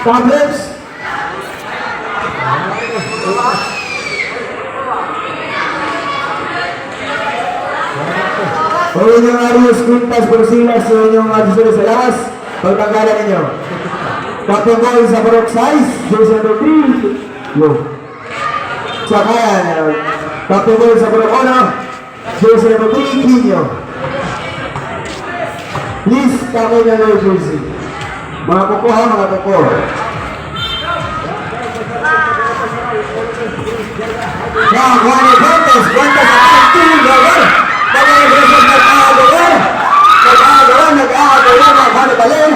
Tablets. O inyong Arius Quintas Porcilas, sa inyong Adisero sa lawas, pagtanggalan ninyo. Kapungol sa Barok size, jersey number 3. Yo. Sa kaya, kapungol sa Barok 1, jersey number 3, Quino. Please, kami na your jersey. Mga kukuha, mga kukuha. Nakakuha ni Fuentes, Fuentes at 2 gawin. Nag-agresyon, nag-aagawan. Nag-aagawan, nag-aagawan. Nakakuha ni Palen.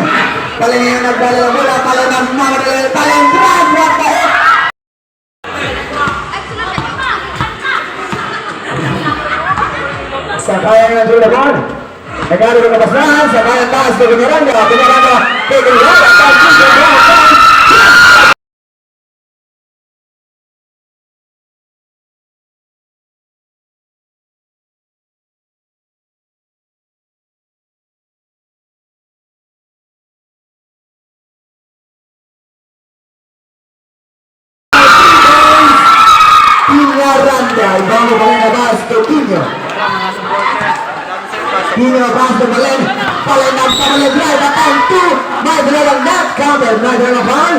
Palen yung nagdala ng bola. Palen ang mamadali. Palen, drive, what the heck? Sa kaya ng Julagon. Nagkano ng kapaslahan. Sa kaya taas na Piñaranda. Piñaranda, Piñaranda, Piñaranda. Piñaranda. Ibang mo pa rin na pass to Quino. Quino pass to Palen. Palen ang pamali drive. At ang two. May dalawang not counted. May dalawang foul.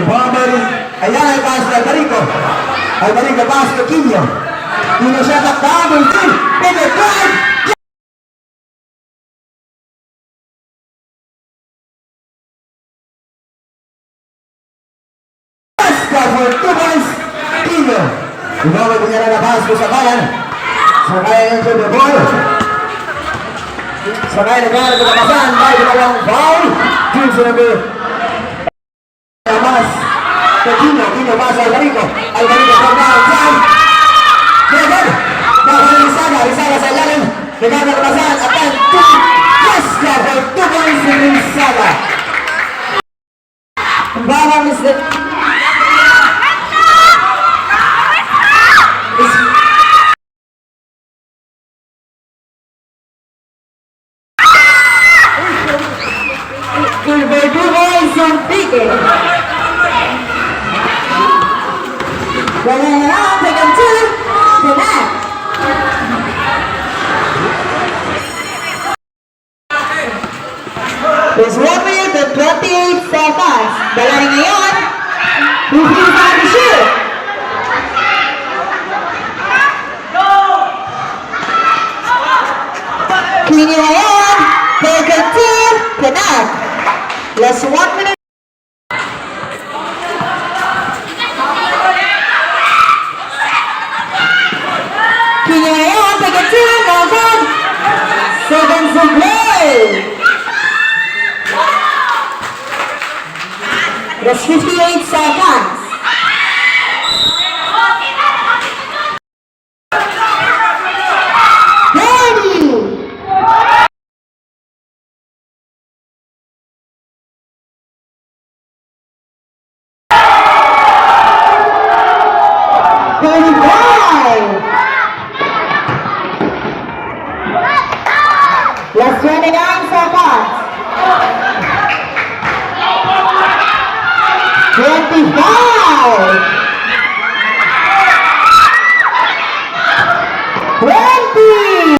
Bomber. Ayan ay pass to Albarico. Albarico pass to Quino. Quino siya at double two. Peter drive. Pasca for 2 points. Quino. Ibawal niya na pass to Sakayan. Sakayan yung the ball. Sakayan nagkaroon ng kapasan. May dalawang foul. Jersey number Mas. To Quino. Quino pass Albarico. Albarico from downtown. Good. Nakuha ni Rizaga. Rizaga sa ilalim. Nagkaroon ng kapasan. At ang two. Pasca for 2 points ni Rizaga. Bawang is the is Il Verdugo is on pique. Wala second two, connect. There's 1 minute and 28 seconds. Dala rin ngayon, 15 to shoot. Quino ngayon, second two, connect. Last 1 minute. Quino ngayon, second two, no good. Seconds to play. That's 58 seconds. 30. 35. Last 29 seconds. 25. 20.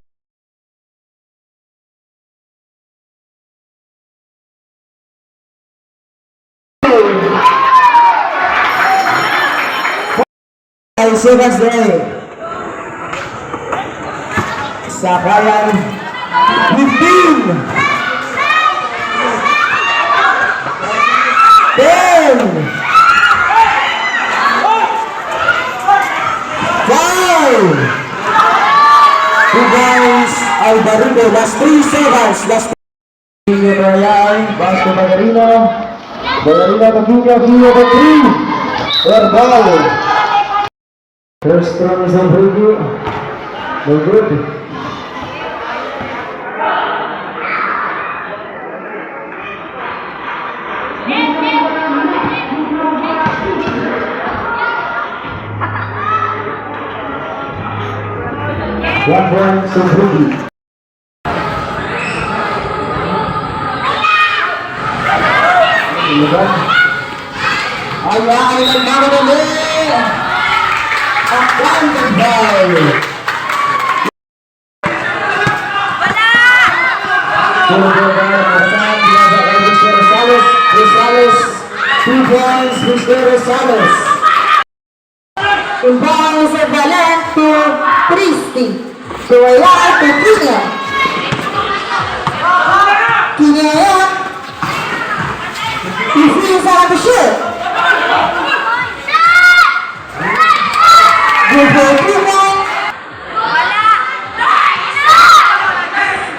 5 seconds remaining. Sakayan, 15. 10. 5. 2 points, Alvarito. Last 3 seconds. Last Quino Royal, Vasco Bagarino. Bagarino to Quino, Quino to 3. Herbal. First throw is on Rudy. No good. 1 point, Rudy. Lugar. Ay, ay, nagmamadali! Ang counted foul! Wala! Rosales, Rosales, 2 points, Mr. Rosales. Inbound sa Balen to Pristi. To Ayala to Quino. Quino ngayon. 15 seconds to shoot. Good for 3 points.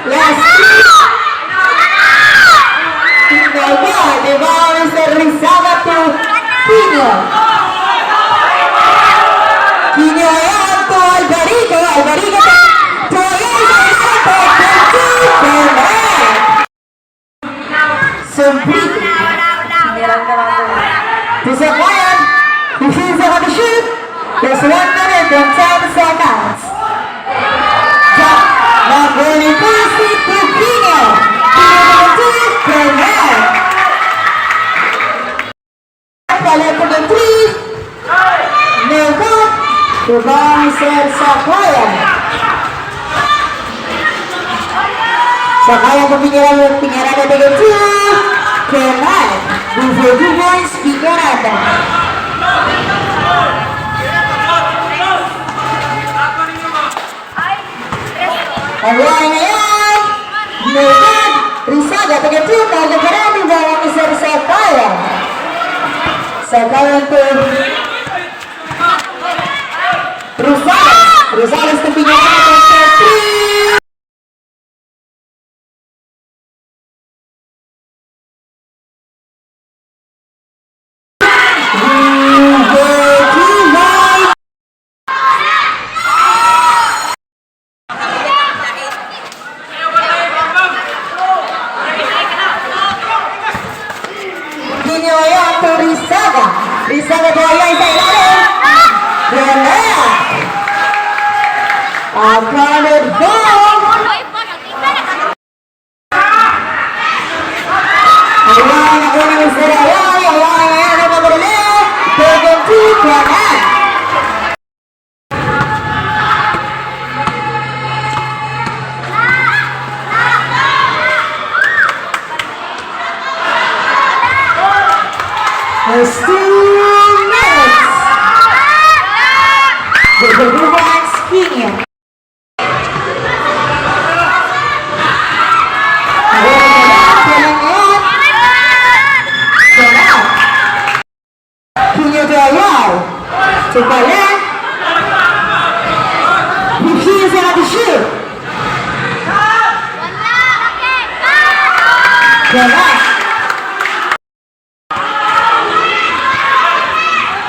Last three. No good. Rebound, Mr. Rizaba to Quino. Quino ngayon to Albarico. Albarico to Ayala. To Correct. Sumbrito. To Sakayan. 15 seconds to shoot. There's 1 minute and 10 seconds. Jack number Christy to Pino. Pino number 2, correct. Palet number 3. No good. Rebound, Sir Sakayan. Sakayan to Piñerada. Piñerada number 2. Correct. Good for 2 points, Piñerada. Alright, ngayon. No good. Rizaga, taga 2, taga Karami, bawang isa Sakaya. Sakaya to Rosales. Rosales to Piñerada, to 3. Go 2 points. Ginawa to Rizaga. Rizaga to Ayay sa ilalim. Wala. A counted foul. Ayan, ako na Mr. Ayay. Ayan, ayan, ang number left. Taken to Connect. There's 2 minutes. The Blue Ones King. Connect. Kinyo to Ayaw. To Balen. 15 seconds to shoot. Connect.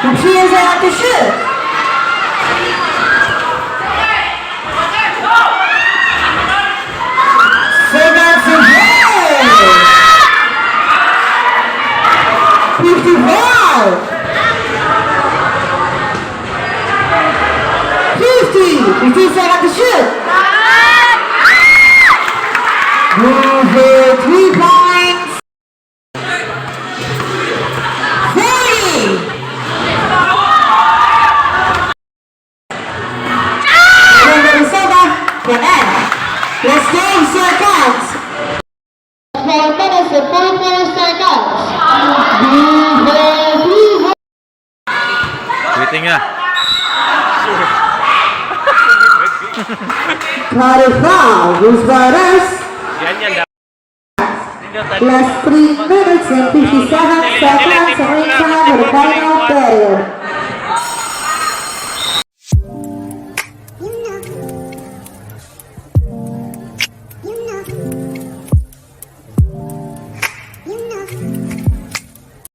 15 seconds to shoot. Seconds to go. 55. 50. 15 seconds to shoot. Move for 3 points. 40. Number 7, connect. Let's go, seconds. 4 minutes and 44 seconds. Move for 3 Waiting na. Clarify, who's virus? Yan yan. Last 3 minutes and 57 seconds remaining time for the final period.